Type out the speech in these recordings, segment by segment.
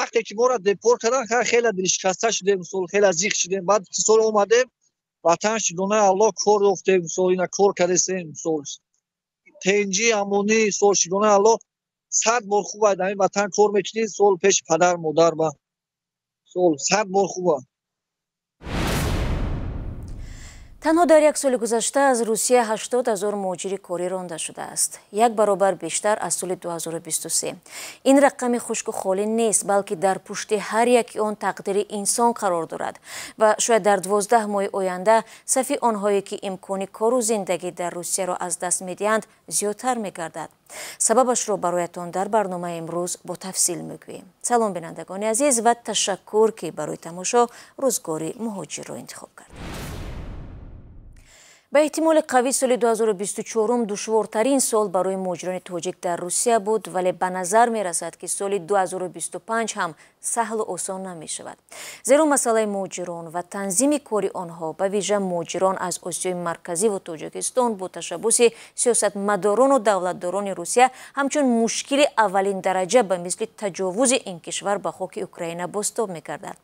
Вақте ки моро депорт кардан, хеле дилшикаста шудем, мисол хеле зиқ шудем. Баъд сол омадем, ватан шудона Аллоҳ кор ёфтем, мисол ина кор кардесем, мисол тенҷи амонӣ, сол шудона Аллоҳ 100 бор хуб аст. Дар ин ватан кор мекунӣ, сол пеши падар модар ба сол 100 бор хуб аст. Танҳо дар як соли гузашта аз Русия 80 ҳазор муҳоҷири корӣ ронда шудааст, як баробар бештар аз соли 2023. Ин рақами хушку холӣ нест, балки дар пушти ҳар яки он тақдири инсон қарор дорад ва шояд дар 12 моҳи оянда сафи онҳое ки имкони кору зиндагӣ дар Русияро аз даст медиҳанд, зиёдтар мегардад. Сабабашро бароятон дар барномаи имрӯз бо тафсил мегӯем. Салом, бинандагони азиз, ва ташаккур, ки барои тамошо рӯзгори муҳоҷирро интихоб кардед. Ба эҳтимоли қавӣ соли 2024 душвортарин сол барои муҳоҷирони тоҷик дар Русия буд, вале ба назар мерасад, ки соли 2025 ҳам саҳлу осон намешавад. Зеро масъалаи муҳоҷирон ва танзими кори онҳо, ба вижа муҳоҷирон аз Осиёи Марказӣ ва Тоҷикистон, бо ташаббуси сиёсатмадорону давлатдорони Русия ҳамчун мушкили аввалин дараҷа ба мисли таҷовузи ин кишвар ба хоки Украина бозтоб мекардад.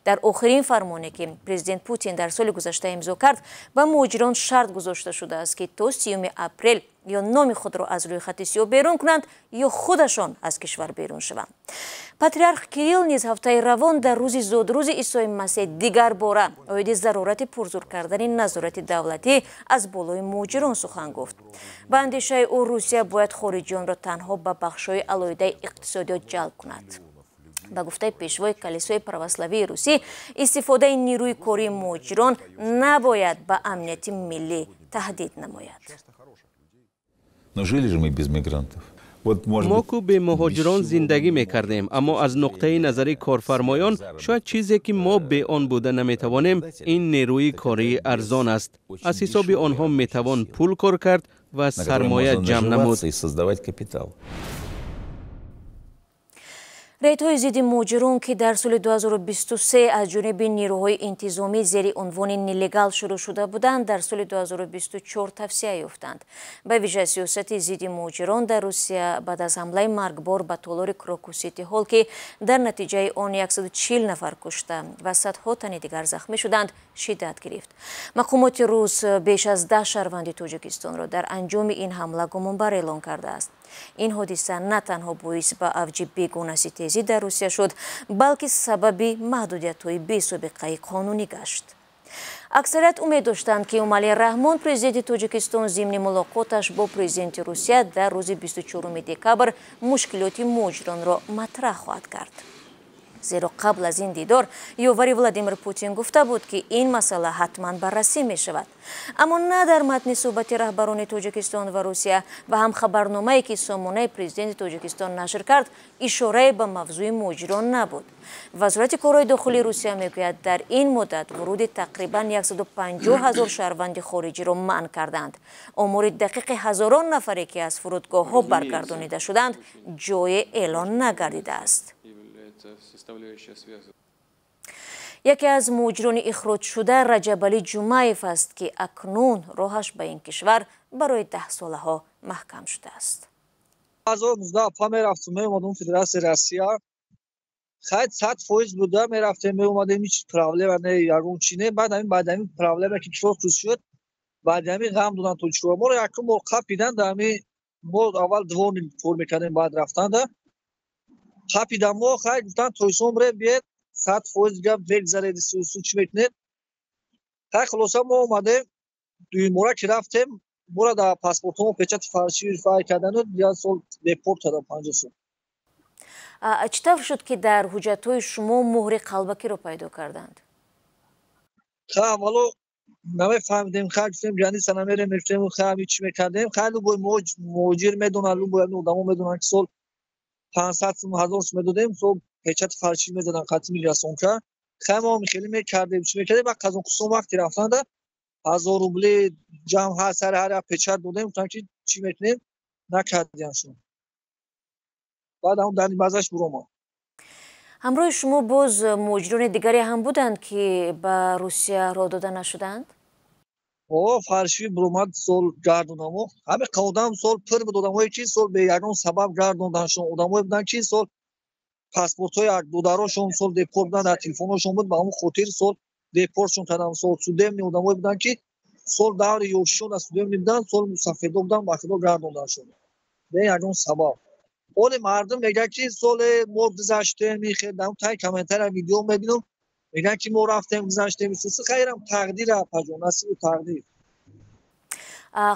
Дар охирин фармоне, ки президент Путин дар соли гузашта имзо кард, ба муҳоҷирон шарт гузошта шудааст, ки то 30 апрел ё номи худро аз рӯйхати сиёҳ берун кунанд, ё худашон аз кишвар берун шаванд. Патриарх Кирилл низ ҳафтаи равон дар рӯзи зодрӯзи Исои Масеҳ дигар бора оиди зарурати пурзур кардани назорати давлатӣ аз болои муҳоҷирон сухан гуфт. Ба андешаи ӯ, Русия бояд хориҷиёнро танҳо ба бахшҳои алоҳидаи иқтисодиёт ҷалб кунад. Ба гуфтаи пешвои калисои православии русӣ, истифодаи нерӯи кории муҳоҷирон набояд ба амнияти миллӣ таҳдид намояд. Но жили же мы без мигрантов. Мо ку бе муҳоҷирон зиндагӣ мекардем, аммо аз нуқтаи назари корфармоён шояд чизе, ки мо бе он буда наметавонем, ин нерӯи кории арзон аст. Аз ҳисоби онҳо метавон пул кор кард ва сармоя ҷамъ намуд. Рейдҳои зидди муҳоҷирон, ки дар соли 2023 аз ҷониби нерӯҳои интизомӣ зери унвони нелегал шурӯъ шуда буданд, дар соли 2024 тавсия ёфтанд. Ба вижа сиёсати зидди муҳоҷирон дар Русия баъд аз ҳамлаи маргбор ба толори Крокус Сити Ҳол, ки дар натиҷаи он 140 нафар кушта ва садҳо тани дигар захмӣ шуданд, шиддат гирифт. Мақомоти рус беш аз 10 шаҳрванди Тоҷикистонро дар анҷоми ин ҳамла гумонбар эълон кардааст. Ин ҳодиса на танҳо боис ба авҷи бегонаситезӣ дар Русия шуд, балки сабаби маҳдудиятҳои бесобиқаи қонунӣ гашт. Аксарият умед доштанд, ки Эмомалӣ Раҳмон, президенти Тоҷикистон, зимни мулоқоташ бо президенти Русия дар рӯзи 24 декабр мушкилоти муҳоҷиронро матраҳ хоҳад кард. Зеро қабл аз ин дидор ёвари Владимир Путин гуфта буд, ки ин масъала ҳатман баррасӣ мешавад. Аммо на дар матни суҳбати раҳбарони Тоҷикистон ва Русия ва ҳам хабарномае, ки сомонаи президенти Тоҷикистон нашр кард, ишорае ба мавзӯи муҳоҷирон набуд. Вазорати корҳои дохилии Русия мегӯяд, дар ин муддат вуруди тақрибан 150 ҳазор шаҳрванди хориҷиро манъ карданд. Омори дақиқи ҳазорон нафаре, ки аз фурудгоҳҳо баргардонида шуданд, ҷое эълон нагардидааст. Яке аз муҳоҷирони ихроҷшуда Раҷабалӣ Ҷумаев аст, ки акнун роҳаш ба ин кишвар барои даҳсолаҳо маҳкам шудааст. 2019 па мерафтум, меомадум Федератсияи Россия. Хайд 100% буда, мерафтем, меомадем, ҳеҷ проблема не, ягон чи не. Баъд ҳамин, баъд ҳамин проблема ки крокус шуд, баъд ҳамин ғам доданд тоҷикҳо. Моро якум бор қапидан, дар ҳамин мо аввал дворник кор мекардем, баъд рафтанда. Қапидан мо, хай гуфтанд, тойсон бирем, биед, 100% гап мегзаред, сусу чӣ мекунед. Хай хулоса мо омадем, дуюмбора ки рафтем, моро дар паспортҳомо печати фарши фай кардану як сол депорт карданд, 50 сол. Чӣ тавр шуд, ки дар ҳуҷҷатҳои шумо муҳри қалбакиро пайдо карданд? Ха, аввало намефаҳмидем, хай гуфтем граница намерем, мегуфтем хай ҳамин чӣ мекардем. Хай любой муҳоҷир медонад, любой ҳамин одамо медонанд, ки сол 500 сум, 1000 сум медодем, сол печати фарши мезаданд қатъи миграсонка. Хай мо хеле мекардем, чӣ мекардем, баъд Қазоқистон вақти рафтанда 1000 рубли ҷамъ ҳар сари ҳар як печат додем, гуфтанд, ки чӣ мекунем, накардиям шумо. Баъд ҳамон дар базаш буромад. Ҳамроҳи шумо боз муҳоҷирони дигаре ҳам буданд, ки ба Русия роҳ дода нашуданд? О, фарши буромад, сол гардонамо. Ҳамин одам сол пур буд одамое, ки сол бе ягон сабаб гардонданшон. Одамое буданд, ки сол Паспортҳои додарошон сол депорт буданд, дар телефонҳошон буд, ба ҳамон хотир сол депортшон карданд. Сол судебный одамое буданд, ки сол даври ёшишон дар судебный буданд, сол мусафедо буданд, ба худо гардонданшон бе ягон сабаб. Оли мардум мегӯяд, ки соли мо гузаштем, тай комментария видео мебинам, мегӯянд, ки мо рафтем, гузаштем. Хайрам, тақдир, апаҷон, насибу тақдир.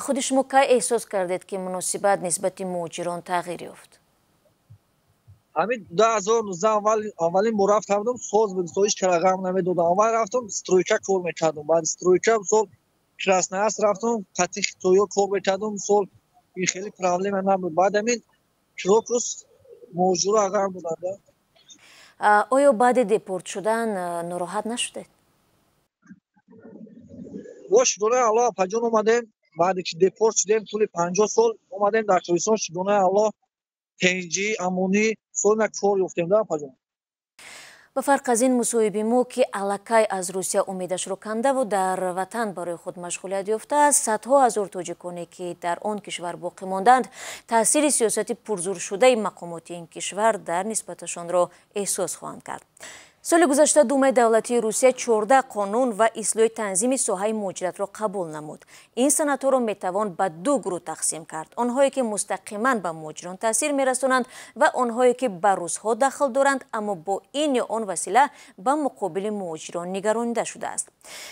Худи шумо кай эҳсос кардед, ки муносибат нисбати муҳоҷирон тағйир ёфт? Ҳамин 2019 аввалин бор рафта будам, соз буд, ҳеҷ кара ғам намедодам. Аввал рафтам, стройка кор мекардам, баъди стройка сол Красноярск рафтам, қати хитоиё кор мекардам, сол ин хеле проблема набуд. Баъд ҳамин Крокус муҳоҷиро ғам доданд. Оё баъди депорт шудан нороҳат нашудед? Бо шукронаи Аллоҳ, апаҷон, омадем. Баъде ки депорт шудем, тӯли 50 сол омадем дар Тоҷикистон, шукронаи Аллоҳ, тинҷӣ, амонӣ, солна кор ёфтем да, апаҷон. Ба фарқ аз ин мусоҳиби мо, ки аллакай аз Русия умедашро кандаву дар ватан барои худ машғулият ёфтааст, садҳо ҳазор тоҷиконе, ки дар он кишвар боқӣ монданд, таъсири сиёсати пурзӯршудаи мақомоти ин кишвар дар нисбаташонро эҳсос хоҳанд кард. Соли гузашта Думаи давлатии Русия 14 қонун ва ислоҳи танзими соҳаи муҳоҷиратро қабул намуд. Ин санадҳоро метавон ба ду гурӯҳ тақсим кард: онҳое, ки мустақиман ба муҳоҷирон таъсир мерасонанд, ва онҳое, ки ба русҳо дахл доранд, аммо бо ин ё он васила ба муқобили муҳоҷирон нигаронида шудааст.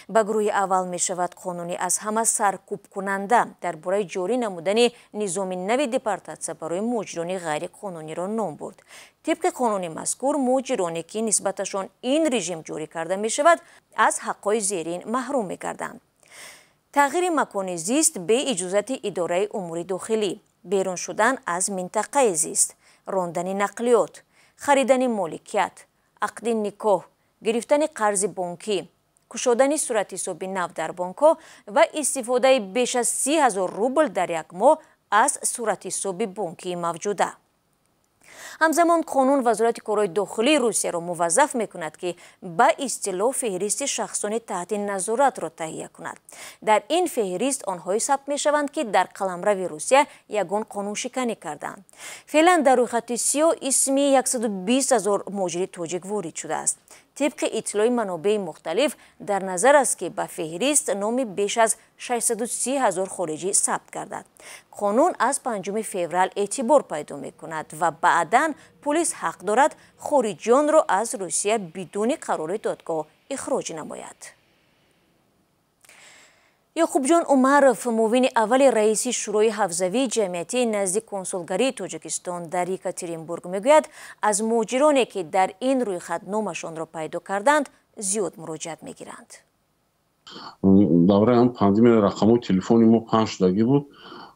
Ба гурӯҳи аввал мешавад қонуни аз ҳама саркӯбкунанда дар бораи ҷорӣ намудани низоми нави депортатсия барои муҳоҷирони ғайриқонуниро ном бурд. Тибқи қонуни мазкур, муҳоҷироне, ки нисбаташон ин режим ҷорӣ карда мешавад, аз ҳаққҳои зерин маҳрум мегарданд: тағйири макони зист бе иҷозати идораи умури дохилӣ, берун шудан аз минтақаи зист, рондани нақлиёт, харидани моликият, ақди никоҳ, гирифтани қарзи бонкӣ, кушодани суратҳисоби нав дар бонкҳо ва истифодаи беш аз 30 000 рубл дар як моҳ аз суратҳисоби бонкии мавҷуда. Ҳамзамон қонун Вазорати корҳои дохилии Русияро муваззаф мекунад, ки ба истилоҳ феҳристи шахсони таҳти назоратро таҳия кунад. Дар ин феҳрист онҳое сабт мешаванд, ки дар қаламрави Русия ягон қонуншиканӣ карданд. Феълан дар рӯйхати сиёҳ исми 120 ҳазор муҳоҷири тоҷик ворид шудааст. Тибқи иттилои манобеи мухталиф, дар назар аст, ки ба феҳрист номи беш аз 630 ҳазор хориҷӣ сабт гардад. Қонун аз 5 феврал эътибор пайдо мекунад ва баъдан пулис ҳақ дорад хориҷиёнро аз Русия бидуни қарори додгоҳ ихроҷ намояд. Ёқубҷон Умаров, муовини аввали раиси Шӯрои ҳавзавии ҷамъиятии назди консулгарии Тоҷикистон дар Екатеринбург, мегӯяд, аз муҳоҷироне, ки дар ин рӯйхат номашонро пайдо карданд, зиёд муроҷиат мегиранд. Давраи ҳам пандемия рақамҳои телефони мо паҳн шудагӣ буд.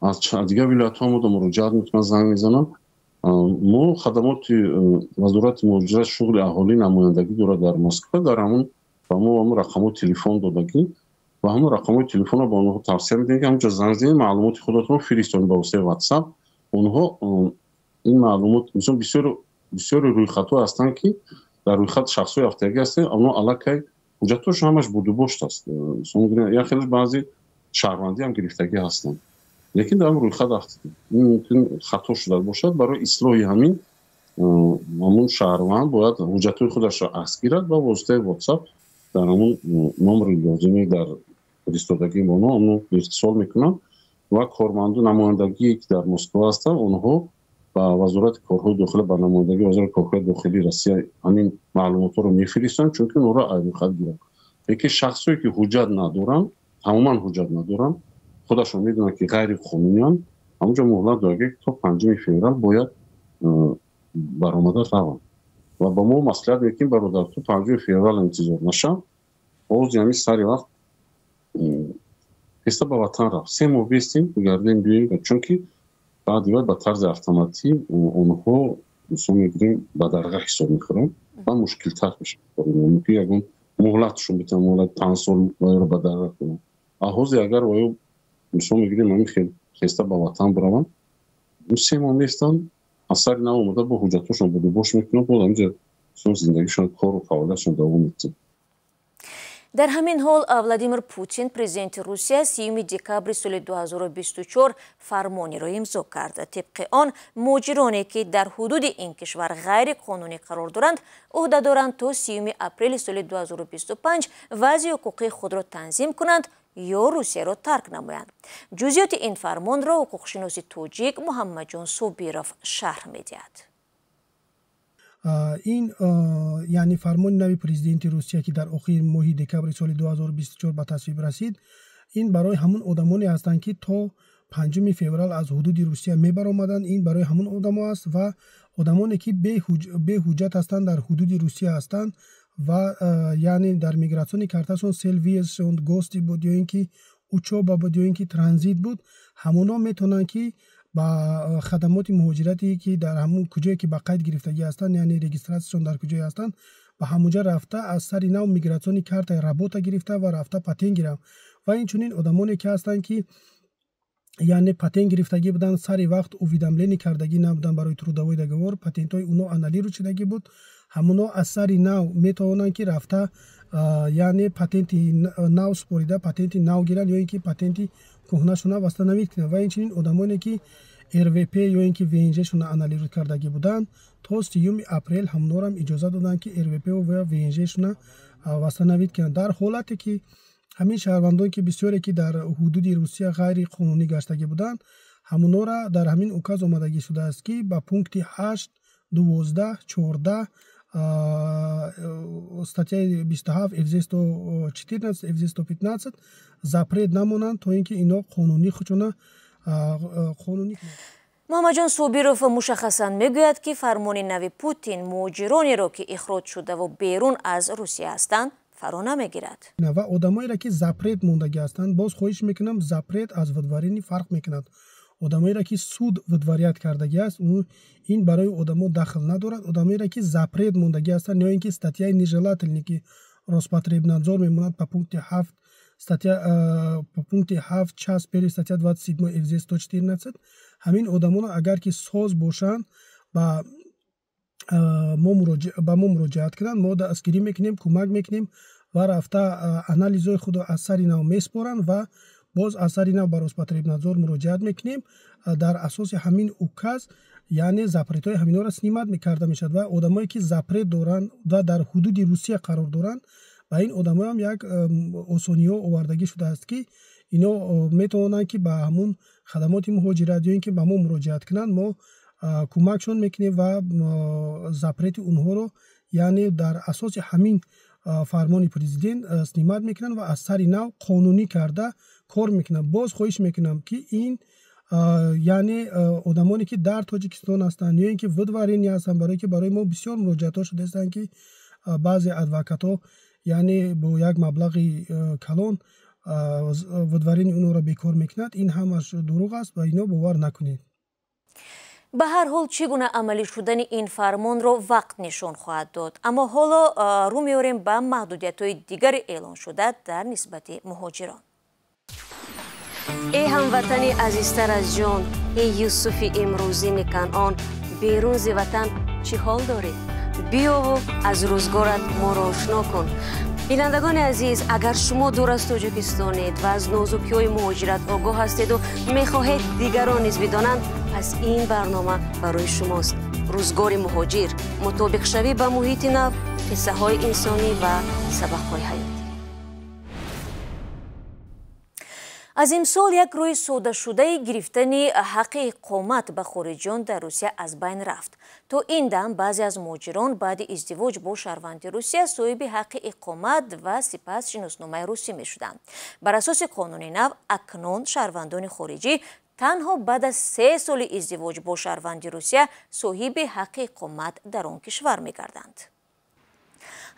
Аз дигар вилоятҳо мо муроҷиат мекунанд, занг мезананд. Мо хадамоти Вазорати муҳоҷират, шуғли аҳолӣ намояндагӣ дорад дар Москва. Дар ҳамун ба мо ҳамун рақамҳои телефон додагӣ ва ҳамун рақамҳои телефонро ба онҳо тавсия медиҳем, ки ҳамунҷо занг занед, маълумоти худатонро фиристонед ба воситаи WhatsApp. Онҳо ин маълумот, мисол, бисёри рӯйхатҳо ҳастанд, ки дар рӯйхат шахсҳои рафтагӣ ҳастанд, онҳо аллакай ҳуҷҷатҳошон ҳамаш будубошт аст. Як хелеш баъзе шаҳрвандӣ ҳам гирифтагӣ ҳастанд, лекин дар ҳамн рӯйхат рафтагӣ. Ин мумкин хато шуда бошад. Барои ислоҳи ҳамин ҳамун шаҳрванд бояд ҳуҷҷатҳои худашро акс гирад ба воситаи WhatsApp дар ҳамун номери лозимӣ дар фиристодагии онҳо онҳо иртисол мекунанд ва корманду намояндагие, ки дар Москва ҳастанд, онҳо ба Вазорати корҳои дохилӣ, ба намояндагии Вазорати корҳои дохилии Россия ҳамин маълумотҳоро мефиристанд, чунки онҳоро аз рӯйхат гиранд. Лекин шахсое, ки ҳуҷҷат надоранд, тамоман ҳуҷҷат надоранд, худашон медонанд, ки ғайриқонуниянд, ҳамунҷо муҳлат дорад, ки то 5 феврал бояд баромада раванд. Ва ба мо маслиҳат мекунем: бародар, ту 5 феврал интизор нашав, ҳози ҳамин сари вақт хеста ба ватан рафт, 3 моҳ бестем, бигардем, биёем, чунки баъди вай ба тарзи автоматӣ онҳо, мисол мегирем, ба дарға ҳисоб мехӯранд ва мушкилтар мешавад. Мумкин ягон муҳлатшон битавон, муҳлати 5 сол вайро ба дарға кунанд. А ҳозир агар ваё, мисол мегирем, ҳамин хеста ба ватан бираванд, 3 моҳ меистанд, аз сари нав омода бо ҳуҷҷатҳошон будубош мекунанд, боз ҳаминҷо зиндагишон, кору фаъолиятшон давом медиҳанд. Дар ҳамин ҳол Владимир Путин, президенти Русия, 30 декабри соли 2024 фармонеро имзо кард. Тибқи он, муҳоҷироне ки дар ҳудуди ин кишвар ғайриқонунӣ қарор доранд, ӯҳда доранд то 30 апрели соли 2025 вазъи ҳуқуқии худро танзим кунанд ё Русияро тарк намоянд. Ҷузъиёти ин фармонро ҳуқуқшиноси тоҷик Муҳаммадҷон Собиров шарҳ медиҳад. Ин яъне фармони нави президенти Русия, ки дар охири моҳи декабри соли 2024 ба тасвиб расид, ин барои ҳамун одамоне ҳастанд, ки то 5 феврал аз ҳудуди Русия мебаромаданд. Ин барои ҳамун одамо аст ва одамоне ки беҳуҷҷат ҳастанд, дар ҳудуди Русия ҳастанд ва яъне дар миграционный карташон цель въездшон гости буд ё ин ки учёба буд ё ин ки транзит буд, ҳамонҳо метавонанд, ки ба хадамоти муҳоҷирате, ки дар ҳамун куҷое ки ба қайд гирифтагӣ ҳастанд, яъне регистратсияшон дар куҷое ҳастанд, ба ҳамунҷа рафта, аз сари нав миграционный картаи работа гирифта ва рафта патент гиранд. Ва инчунин одамоне ки ҳастанд, ки яъне патент гирифтагӣ буданд, сари вақт уведомление кардагӣ набуданд барои трудовой договор, патентҳои уно аннулировать шудагӣ буд, ҳамуно аз сари нав метавонанд, ки рафта, яъне патенти нав супорида, патенти нав гиранд ё ин ки патенти кӯҳнашона восстановить кунанд. Ва инчунин одамоне ки РВП ё ин ки ВНЖшона аннулировать кардагӣ буданд, то 30 апрел ҳамонорам иҷоза доданд, ки РВП ва ВНЖшона восстановить кунанд. Дар ҳолате ки ҳамин шаҳрвандон, ки бисёре ки дар ҳудуди Русия ғайриқонунӣ гаштагӣ буданд, ҳамонора дар ҳамин указ омадагӣ шудааст, ки ба пункти 8, 12, 14 статьяи 27 ФЗ 114, ФЗ 115 запрет намонанд, то ин ки ино қонунӣ худшона қонунӣ. Муҳаммадҷон Собиров мушаххасан мегӯяд, ки фармони нави Путин муҳоҷиронеро, ки ихроҷ шудаву берун аз Русия ҳастанд, фаро намегирад. Ва одамоеро ки запрет мондагӣ ҳастанд, боз хоҳиш мекунам, запрет аз выдворение фарқ мекунад. Одамоеро ки суд выдворять кардагӣ аст, ин барои одамо дахл надорад. Одамоеро ки запрет мондагӣ ҳастанд ё ин ки статьяи нежелательный, ки Роспотребнадзор мемонад по пункти 7 статья, по пункти 7 часть первый статья 27 ФЗ 114, ҳамин одамоно агар ки соз бошанд, ба мо муроҷиат кунанд, мо дастгирӣ мекунем, кӯмак мекунем ва рафта анализҳои худро аз сари нав месупоранд ва боз аз сари нав ба Роспотребнадзор муроҷиат мекунем. Дар асоси ҳамин указ, яъне запретҳои ҳаминҳоро снимать карда мешавад. Ва одамое ки запрет доранд ва дар ҳудуди Русия қарор доранд, ба ин одамоам як осониҳо овардагӣ шудааст, ки ино метавонанд, ки ба ҳамун хадамоти муҳоҷират ё ин ки ба мо муроҷиат кунанд, мо кӯмакшон мекунем ва запрети онҳоро, яъне дар асоси ҳамин фармони президент, снимать мекунанд ва аз сари нав қонунӣ карда кор мекунанд. Боз хоҳиш мекунам, ки ин яъне одамоне ки дар Тоҷикистон ҳастанд ё ин ки выдворение ҳастанд, барое ки барои мо бисёр муроҷиатҳо шудаистанд, ки баъзе адвокатҳо, яъне бо як маблағи калон выдворение онҳоро бекор мекунад. Ин ҳамаш дурӯғ аст ва ино бовар накунед. Ба ҳар ҳол, чӣ гуна амалӣ шудани ин фармонро вақт нишон хоҳад дод. Аммо ҳоло рӯ меорем ба маҳдудиятҳои дигари эълоншуда дар нисбати муҳоҷирон. Эй ҳамватани азизтар аз ҷон, эй Юсуфи имрӯзини Канъон, берун зи ватан чӣ ҳол дорӣ? Биёву аз рӯзгорат моро ошно кун. Бинандагони азиз, агар шумо дур аз Тоҷикистонед ва аз нозукиҳои муҳоҷират огоҳ ҳастеду мехоҳед дигарон низ бидонанд, пас ин барнома барои шумост. Рӯзгори муҳоҷир, мутобиқшавӣ ба муҳити нав, қиссаҳои инсонӣ ва сабақҳои ҳаёт. Аз имсол як рӯи содашудаи гирифтани ҳаққи иқомат ба хориҷиён дар Русия аз байн рафт. То ин дам баъзе аз муҳоҷирон баъди издивоҷ бо шаҳрванди Русия соҳиби ҳаққи иқомат ва сипас шиносномаи русӣ мешуданд. Бар асоси қонуни нав, акнун шаҳрвандони хориҷӣ танҳо баъд аз 3 соли издивоҷ бо шаҳрванди Русия соҳиби ҳаққи иқомат дар он кишвар мегарданд.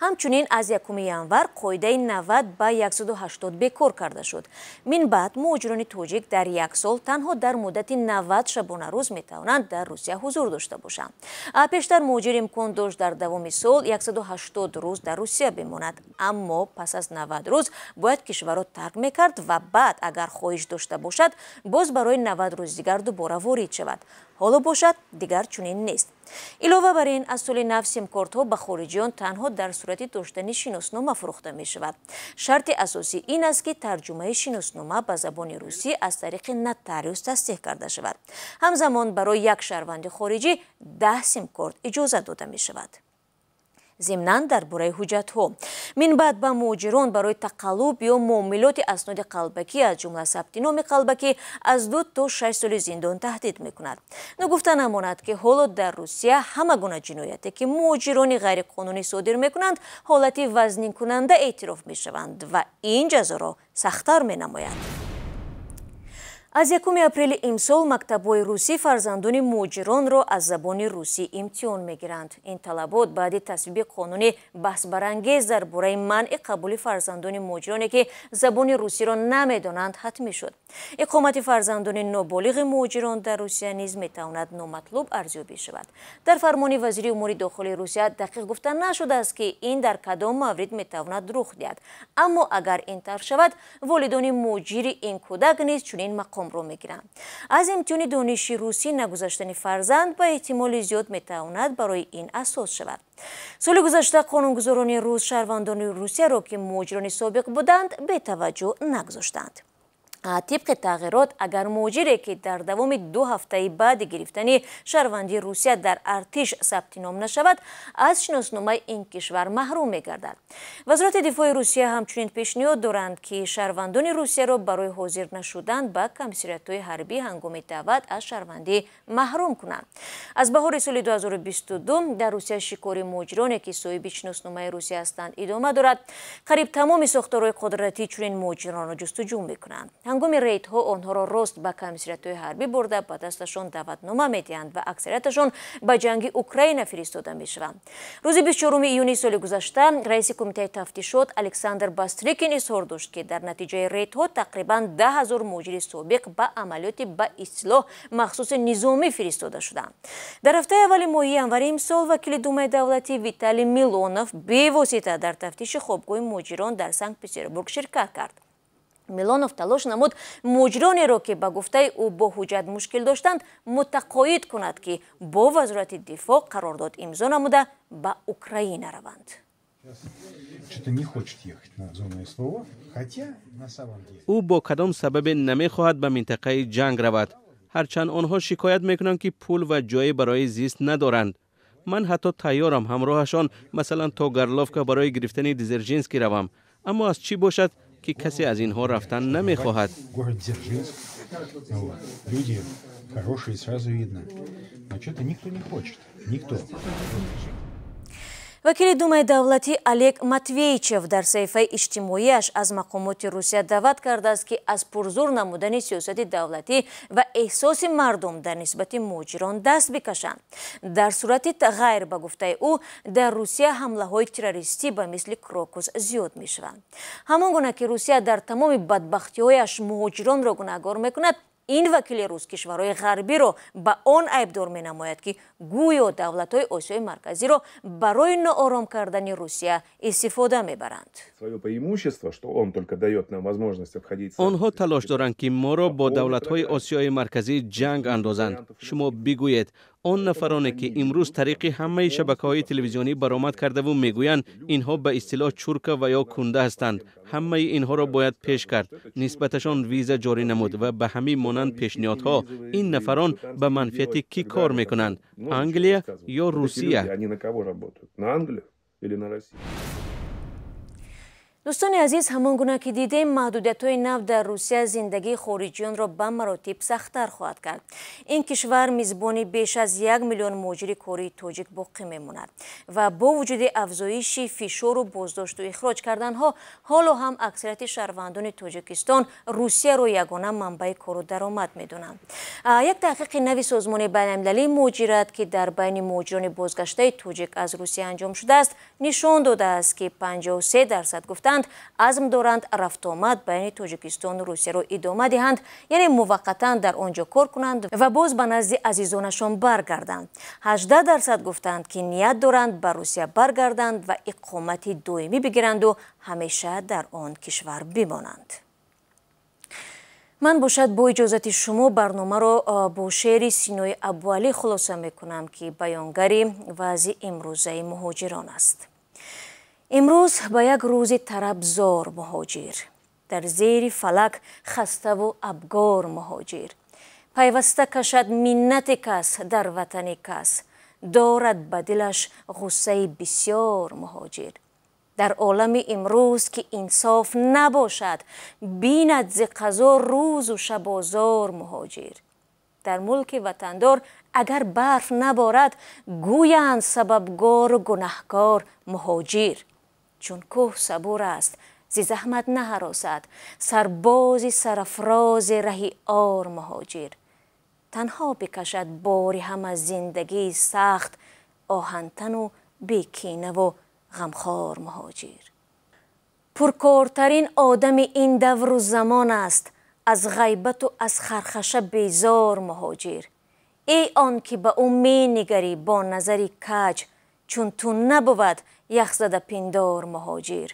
Ҳамчунин аз 1 январ қоидаи 90 ба 180 бекор карда шуд. Мин баъд муҳоҷирони тоҷик дар як сол танҳо дар муддати 90 шабонарӯз метавонанд дар Русия ҳузур дошта бошанд. Пештар муҳоҷир имкон дошт дар давоми сол 180 рӯз дар Русия бимонад, аммо пас аз 90 рӯз бояд кишварро тарк мекард ва баъд, агар хоҳиш дошта бошад, боз барои 90 рӯз дигар дубора ворид шавад. Ҳоло бошад, дигар чунин нест. Илова бар ин, аз соли нав симкортҳо ба хориҷиён танҳо дар сурати доштани шиноснома фурӯхта мешавад. Шарти асосӣ ин аст, ки тарҷумаи шиноснома ба забони русӣ аз тариқи нотариус тасдиқ карда шавад. Ҳамзамон барои як шаҳрванди хориҷӣ 10 симкорт иҷозат дода мешавад. Зимнан дар бораи ҳуҷҷатҳо. Минбаъд ба муҳоҷирон барои тақаллуб ё муомилоти асноди қалбакӣ, аз ҷумла сабти номи қалбакӣ, аз 2 то 6 соли зиндон таҳдид мекунад. Ногуфта намонад, ки ҳоло дар Русия ҳама гуна ҷинояте, ки муҳоҷирони ғайриқонунӣ содир мекунанд, ҳолати вазнинкунанда эътироф мешаванд ва ин ҷазоро сахттар менамоянд. Аз 1 апрели имсол мактабҳои русӣ фарзандони муҳоҷиронро аз забони русӣ имтиҳон мегиранд. Ин талабот баъди тасвиби қонуни баҳсбарангез дар бораи манъи қабули фарзандони муҳоҷироне, ки забони русиро намедонанд, ҳатмӣ шуд. Иқомати фарзандони ноболиғи муҳоҷирон дар Русия низ метавонад номатлуб арзёбӣ шавад. Дар фармони вазири умури дохилии Русия дақиқ гуфта нашудааст, ки ин дар кадом маврид метавонад рух диҳад. Аммо агар ин тавр шавад, волидони муҳоҷири ин кӯдак низ чунин мақом ро мегиранд. Аз имтиҳони дониши русӣ нагузаштани фарзанд ба эҳтимоли зиёд метавонад барои ин асос шавад. Соли гузашта қонунгузорони рус шаҳрвандони Русияро, ки муҳоҷирони собиқ буданд, бетаваҷҷӯҳ нагузоштанд. Тибқи тағйирот, агар муҳоҷире, ки дар давоми 2 ҳафтаи баъди гирифтани шаҳрвандии Русия дар артиш сабти ном нашавад, аз шиносномаи ин кишвар маҳрум мегардад. Вазорати дифои Русия ҳамчунин пешниҳод доранд, ки шаҳрвандони Русияро барои ҳозир нашудан ба комиссариятҳои ҳарбӣ ҳангоми даъват аз шаҳрвандӣ маҳрум кунанд. Аз баҳори соли 2022 дар Русия шикори муҳоҷироне, ки соҳиби шиносномаи Русия ҳастанд, идома дорад. Қариб тамоми сохторҳои қудратӣ чунин муҳоҷиронро ҷустуҷӯ мекунанд. Ҳангоми рейдҳо онҳоро рост ба комиссариятҳои ҳарбӣ бурда, ба дасташон даъватнома медиҳанд ва аксарияташон ба ҷанги Украина фиристода мешаванд. Рӯзи 24 июни соли гузашта раиси кумитаи тафтишот Александр Бастрикин изҳор дошт, ки дар натиҷаи рейдҳо тақрибан 10 000 муҳоҷири собиқ ба амалиёти ба истилоҳ махсуси низомӣ фиристода шуданд. Дар ҳафтаи аввали моҳи январи имсол вакили Думаи давлатӣ Виталий Милонов бевосита дар тафтиши хобгоҳи муҳоҷирон дар Санкт-Петербург ширкат кард. Милонов талош намуд муҳоҷиронеро, ки ба гуфтаи ӯ бо ҳуҷҷат мушкил доштанд, мутақоид кунад, ки бо вазорати дифоъ қарордод имзо намуда ба Украина раванд. Ӯ бо кадом сабабе намехоҳад ба минтақаи ҷанг равад, ҳарчанд онҳо шикоят мекунанд, ки пул ва ҷое барои зист надоранд. Ман ҳатто тайёрам ҳамроҳашон масалан то Горловка барои гирифтани Дзержинский равам, аммо аз чӣ бошад, ки касе аз инҳо рафтан намехоҳад. Вакили Думаи давлатӣ Олег Матвеичев дар саҳифаи иҷтимоияш аз мақомоти Русия даъват кардааст, ки аз пурзур намудани сиёсати давлатӣ ва эҳсоси мардум дар нисбати муҳоҷирон даст бикашанд. Дар сурати ғайр, ба гуфтаи ӯ, дар Русия ҳамлаҳои террористӣ ба мисли Крокус зиёд мешаванд. Ҳамон гуна ки Русия дар тамоми бадбахтиҳояш муҳоҷиронро гунаҳгор мекунад, ин вакили рус кишварҳои ғарбиро ба он айбдор менамояд, ки гӯё давлатҳои Осиёи Марказиро барои ноором кардани Русия истифода мебаранд. Онҳо талош доранд, ки моро бо давлатҳои Осиёи Марказӣ ҷанг андозанд. Шумо бигӯед, он нафароне, ки имрӯз тариқи ҳамаи шабакаҳои телевизионӣ баромад кардаву мегӯянд, инҳо ба истилоҳ чурка ва ё кунда ҳастанд, ҳамаи инҳоро бояд пеш кард, нисбаташон виза ҷорӣ намуд ва ба ҳамин монанд пешниҳодҳо. Ин нафарон ба манфиати кӣ кор мекунанд? Англия ё Русия? Дӯстони азиз, ҳамон гуна ки дидем, маҳдудиятҳои нав дар Русия зиндагии хориҷиёнро ба маротиб сахттар хоҳад кард. Ин кишвар мизбони беш аз 1 миллион муҳоҷири кории тоҷик боқӣ мемонад ва бо вуҷуди афзоиши фишору боздошту ихроҷ карданҳо, ҳоло ҳам аксарияти шаҳрвандони Тоҷикистон Русияро ягона манбаи кору даромад медонанд. Як таҳқиқи нави Созмони байналмилалии муҳоҷират, ки дар байни муҳоҷирони бозгаштаи тоҷик аз Русия анҷом шудааст, нишон додааст, ки 53% гуфтанд азм доранд рафтуомад байни Тоҷикистону Русияро идома диҳанд, яъне муваққатан дар он ҷо кор кунанд ва боз ба назди азизонашон баргарданд. 18% гуфтанд, ки ният доранд ба Русия баргарданд ва иқомати доимӣ бигиранду ҳамеша дар он кишвар бимонанд. Ман бошад, бо иҷозати шумо, барномаро бо шеъри Синои Абуалӣ хулоса мекунам, ки баёнгари вазъи имрӯзаи муҳоҷирон аст. Имрӯз ба як рӯзи тарабзор муҳоҷир, дар зери фалак хаставу абгор муҳоҷир, пайваста кашад миннати кас дар ватани кас, дорад ба дилаш ғуссаи бисёр муҳоҷир. Дар олами имрӯз, ки инсоф набошад, бинад зи қазо рӯзу шабозор муҳоҷир. Дар мулки ватандор агар барф наборад, гӯянд сабабгору гунаҳкор муҳоҷир. Чун кӯҳ сабур аст, зи заҳмат наҳаросад, сарбози сарафрози раҳи ор муҳоҷир. Танҳо бикашад бори ҳама зиндагии сахт, оҳантану бекинаву ғамхор муҳоҷир. Пуркортарин одами ин давру замон аст, аз ғайбату аз хархаша безор муҳоҷир. Эй он ки ба ӯ менигарӣ бо назари каҷ, чун ту набувад яхзада пиндор муҳоҷир.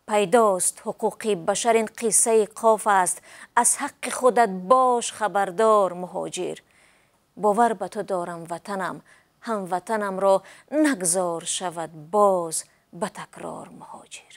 Пайдост, ҳуқуқи башар ин қиссаи Қоф аст, аз ҳаққи худат бош хабардор муҳоҷир. Бовар ба ту дорам, ватанам, ҳамватанамро нагзор шавад боз ба такрор муҳоҷир.